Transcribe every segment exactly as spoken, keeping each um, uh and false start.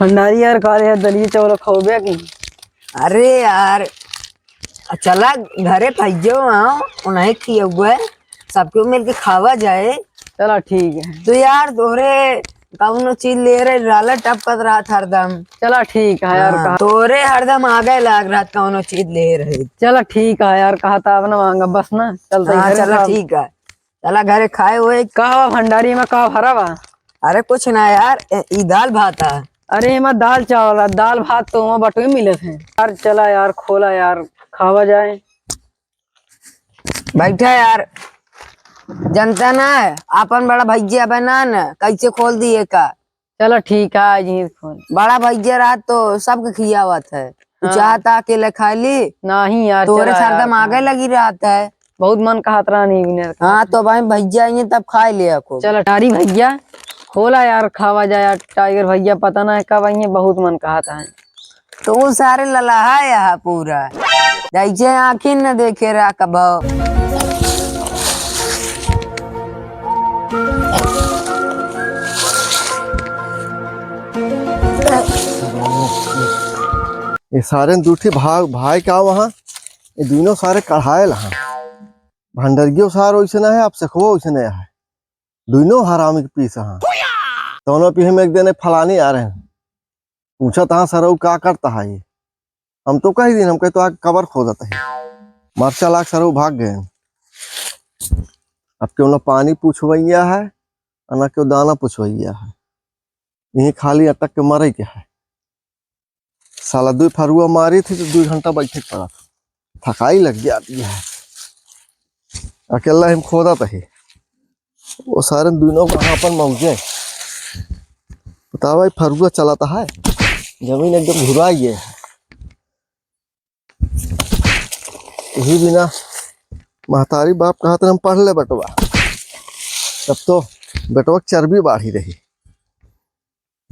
भंडारी यार, का रे, दलिया चावल खौबे की? अरे यार, चला घरे भैया आओ, उन्हें खियौबे, सबके मिलके खावा जाए। चला ठीक है। तो यार तोरे कौनो चीज ले रहे, लाला टपकत रहत हरदम। चला ठीक है यार, हाँ, कहा। तोरे हरदम आगे लाग रहत कौनो चीज ले रहे। चला ठीक है यार, कहा था अब ना मांगा, बस ना, चलता ही हाँ, घरे चला खाब। ठीक है। चला घरे खाए हुए। का बा भंडारी में, का भरा बा? अरे कुछ ना यार, ए, ई दाल भात है। अरे एमा दाल चावल है, दाल भात तो वहाँ बटुए मिलत है। यार चला यार, खोला यार, खावा जाए। बैठा यार, जनता ना है, आपन बड़ा भैया बना न, कैसे खोल दिए का? चला ठीक है, आज ही खोल। बड़ा भैया रहत तो सबके खियावत है, तू हाँ। चाहता अकेले खा ली? नहीं यार, तोरे चला यार, सरदम आगे खाए। लगी रहत है। बहुत मन कहत रहा नहीं विनर का। हाँ, तो भाई भैया आइए तब खाए ले आको। चला टारी भैया, खोला यार, खावा जाए यार। टाइगर भैया पता ना है कब आइए, बहुत मन कहत है। तो वो सारे ललाहा यहाँ पूरा, जैसे आँखिन न देखे रहा कब। ये सारे दूठी भाग भाई का वहाँ, ये दोनों सारे कढ़ायल हैं। भंडरियो सार वैसे ना है, अब सखुओ वैसे ना है। दोनों हरामी के पीस हैं। दोनों पीछे में एक दिन फलानी आ रहे हैं, पूछत हाँ सरऊ का करता है ये? हम तो कही दिन, हम कहे तो आग कबर खोदत है। मरचा लाग सरऊ भाग गए। अब क्यों ना पानी पूछवैया है, और ना क्यों दाना पूछवैया है, यही खाली अटक के मरे के है। साला दुई फरुआ मारी थी तो दुई घंटा बैठे के पड़ा था, थकाई लग जाती है। अकेला हम खोदत ही, वो सारे दोनों को अपन मौजे। बतावा, ई फरुआ चलाता है, जमीन एकदम घुराई है। यही बिना महतारी बाप कहत रहे, "हम पढ़ ले बेटवा," तब तो बेटवा के चर्बी बाढ़ी रही।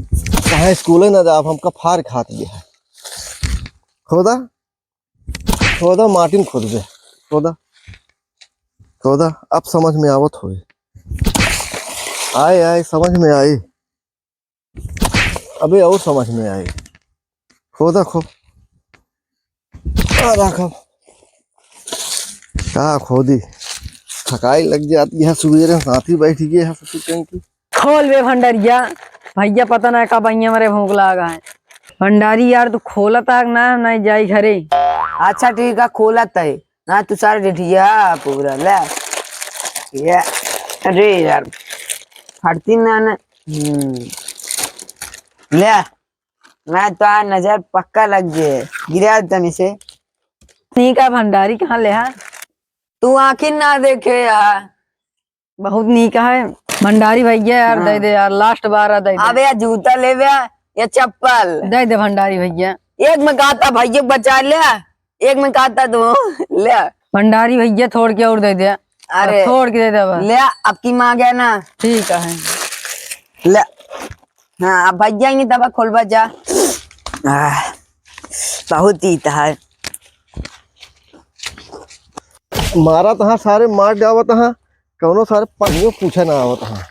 कहाँ स्कूले ना जाब, हमका फार खात गया है। खोदा, खोदा, माटी में खोद दे, खोदा, खोदा, अब समझ में आवत होई। आए, आए, समझ में आई। अबे और समझ में आई। खोदा, खो। आ, रखो। का खोदी? थकाई लग जाती है, सुबेरे साथी बैठ गए हैं, ससुर कहीं की। खोल बे भंडरिया, भैया पता ना का बहिया मरे भूख लागा है। भंडारी यार, तू खोला तक ना, ना जाई घरे। अच्छा ठीक है, खोला तय। ना तू सारे डिठिया पूरा ले। ये, अरे यार, फटती ना, ना। हम्म। ले, ना तो आ नजर पक्का लग गए। गिरा तनी से। ठीक है भंडारी, कहाँ ले हा? तू आँखिन ना देखे यार। बहुत नीक है भंडारी भैया यार, हाँ। दे दे यार, last बार है, दे दे। अब या जूता लेबे या चप्पल? दे दे भंडारी भैया। एक में कहता भैया बचा ले, एक में कहता तू ले। भंडारी भैया थोड़ के और दे दे। अरे। और थोड़ के दे दे बस। ले, अब की माँ गया ना। ठीक है। ले। हाँ, अब भैया ही दबा खोलबा जा। आह, बहुत तीत है। मारत हा सारे, मार जावत हा, कौनो सारे पानियो पूछे ना आवत हा।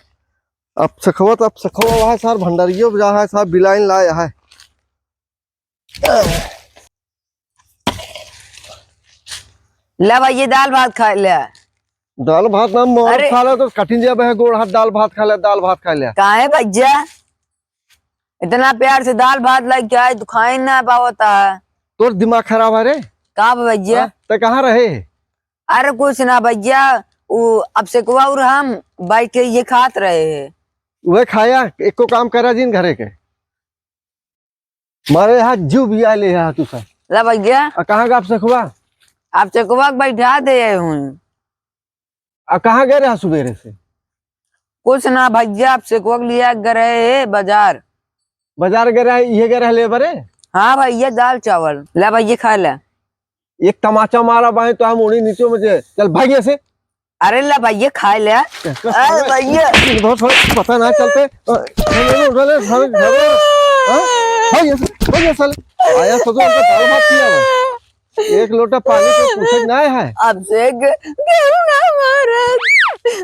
अब सखवत, अब सखवा वहा सार भंडारियो जा है, सार बिलाइन लाया है। ले भैया, दाल भात खा ले। दाल भात ना मोर अरे। खा ले तो कठिन जाबे है गोड़ हाथ, दाल भात खा ले, दाल भात खा ले। काहे भैया? इतना प्यार से दाल भात लेके आए, तू खाए ना पावता है। तोर दिमाग खराब है रे। का भैया? हाँ? ते कहाँ रहे? अरे कुछ ना भैया, वो अब से को और हम बैठ के ये खात रहे हैं। वह खाया, एको काम करा जिन घरे के। मारे हाथ जू बिया ले हा तू सब। ला भैया। आ कहाँ का आप सखुआ? आप सखुआ के बैठा दे हूँ। आ कहाँ गए रहा सुबेरे से? कुछ ना भैया, आप सखुआ के लिया गए रहे बाजार। बाजार गए रहे, ये गए रहे ले बरे? हाँ भैया, दाल चावल। ला भैया खा ले। एक तमाचा मारा बाहें तो हम उड़ी नीचे में से। चल भाग यहाँ से। अरे ला भैया, खाए ले। अरे भैया। बहुत सारे पता ना चलते। अ, अरे, अरे, अरे, साले, साले, हाँ? भाग यहाँ से, भाग यहाँ से, साले। आया तो, तो उनका दाल भात किया है। एक लोटा पानी के पूछे ना है। अब से ग-, गेहूं ना मारत,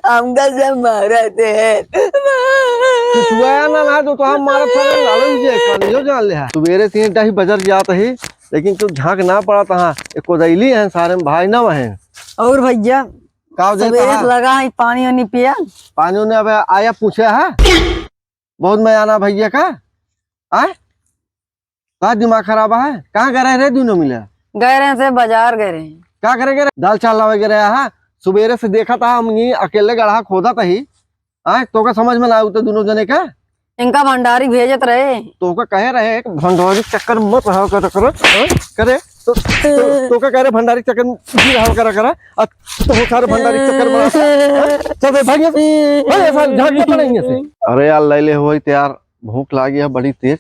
हम कैसे मारत है? तू छुआया ना, ना तो तोहार मारत सारे लालो ही जे, कान यो जान ले है। सुबेरे से ही बजर जात ही, लेकिन तू झांक ना पड़त हा। एक कोदैली है सारे में भाई ना वहे। और भैया, का हो जाए सुबेरे तोहार? से लगा है पानी वानी पिया? पानी वानी अब आया पूछे है? बहुत मयाना भैया का? आय? का दिमाग खराब है? कहाँ गए रहे रे दोनों मिले? गए रहे से बाजार गए रहे। का करे गए रहे? दाल चावल लावे गए रहे हा? सुबेरे से देखा था हम ही अकेले गढ़ा खोदा था ही। आय, तोका समझ में ना आवते दोनों जने का? इनका भंडारी भेजत रहे। तोका कहे रहे कि भंडारी चक्कर मत रहा कर, कर, हाँ? करे? तो, तो, तोका कहे रहे भंडारी चक्कर मत रहा कर, कर। आ, तो सारे भंडारी चक्कर में, हाँ? चल बे, भाग यहाँ से। भाग यहाँ से, झांक के पड़ेंगे से। अरे यार, ले ले होई तो यार, भूख लागी है बड़ी तेज।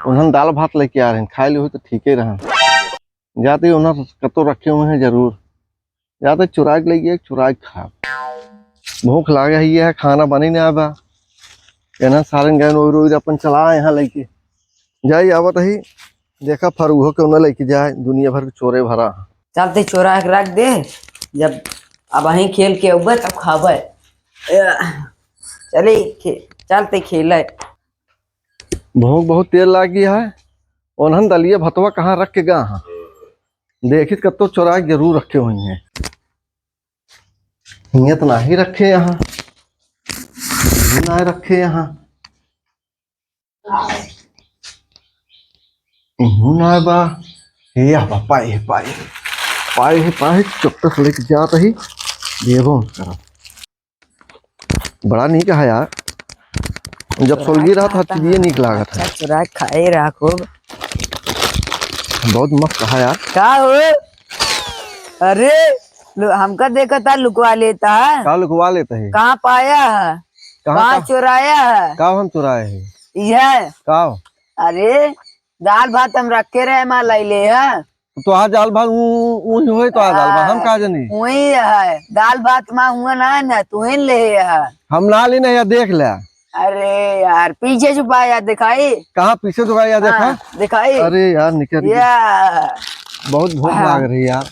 उन्हन दाल भात लेके आ रहे हैं, खाए ले होई तो ठीक ही रहा। जाते ही उन्हन कतो रखे हुए हैं जरूर। जाते चुरा के लेके, चुरा के खा। भूख लागे है, ये है, खाना बनी ना बा। इन्हन सारन गए रोई रोई अपन चला यहाँ लेके। जाई आवत ही, देखा फरुहो के उन्हें लेके जाए, दुनिया भर के चोरे भरा। चलते चोरा के रख दे, जब अब वहीं खेल के अउबे तब खाबे। ए, चली खे-, चलते खेले। भूख बहुत तेज लागी है। ओनहन दलिया भतवा कहाँ रख के गा हाँ? देखित कत्तो चोरा के जरूर रखे हुई हैं। हियाँ तो नाही रखे यहाँ, ना रखे यहाँ। हूँ ना बा। हे या बा, पाए हे, पाए हे। पाए हे, पाए हे, चुपचाप लेके जात ही। देबो करा। बड़ा नीक है यार। जब चुरा सोलगी रहा था, खाता तब ये है। नीक लागत है। अच्छा, चुरा खाए रहा खूब। बहुत मस्त है यार। का हो? अरे, लो, हमका देखा था, लुकवा लेता है। का लुकवा लेता है? कहाँ पाया है? कहाँ कहाँ का? चुराया है? का हम चुराए हैं? यह। का? अरे, दाल भात हम रखे रहे, माँ लाई ले है। तो आज दाल भात ऊ, ऊ ही होए तो आज दाल भात, हम का जानी? वही है, दाल भात माँ हुआ ना, ना, तू ही ले है। हम ना ली नहीं, या देख ले। अरे यार, पीछे छुपाया, दिखाई। कहाँ पीछे छुपाया, देखा? हाँ, दिखाई। अरे यार, निकल गई। या। बहुत भूख हाँ। लाग रही यार।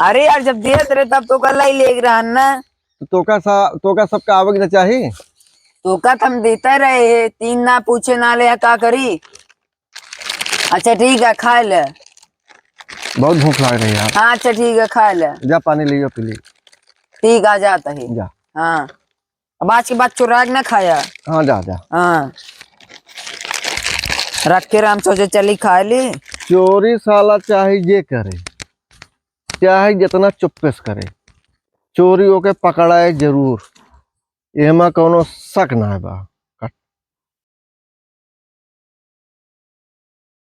अरे यार, जब देत रहे तब तो कल ही ले रहा ना। तो तोका सा, तोका सबका आवे के ना चाही? तोका तो हम देते रहे, तीन ना पूछे ना ले, का करी? अच्छा ठीक है, खा ले। बहुत भूख लाग रही है यार। हाँ, अच्छा ठीक है, खा ले। जा पानी लियो, पी ली। ठीक, आ जाता है। जा। हाँ, अब आज के बाद चुरा के ना खाया। हाँ, जा, जा। हाँ, रख के राम सोचे चली खा ली। चोरी साला चाहे जे करे, चाहे जितना चुप्पे से करे, चोरी ओके पकड़ाए जरूर, एमा कौनो शक ना बा।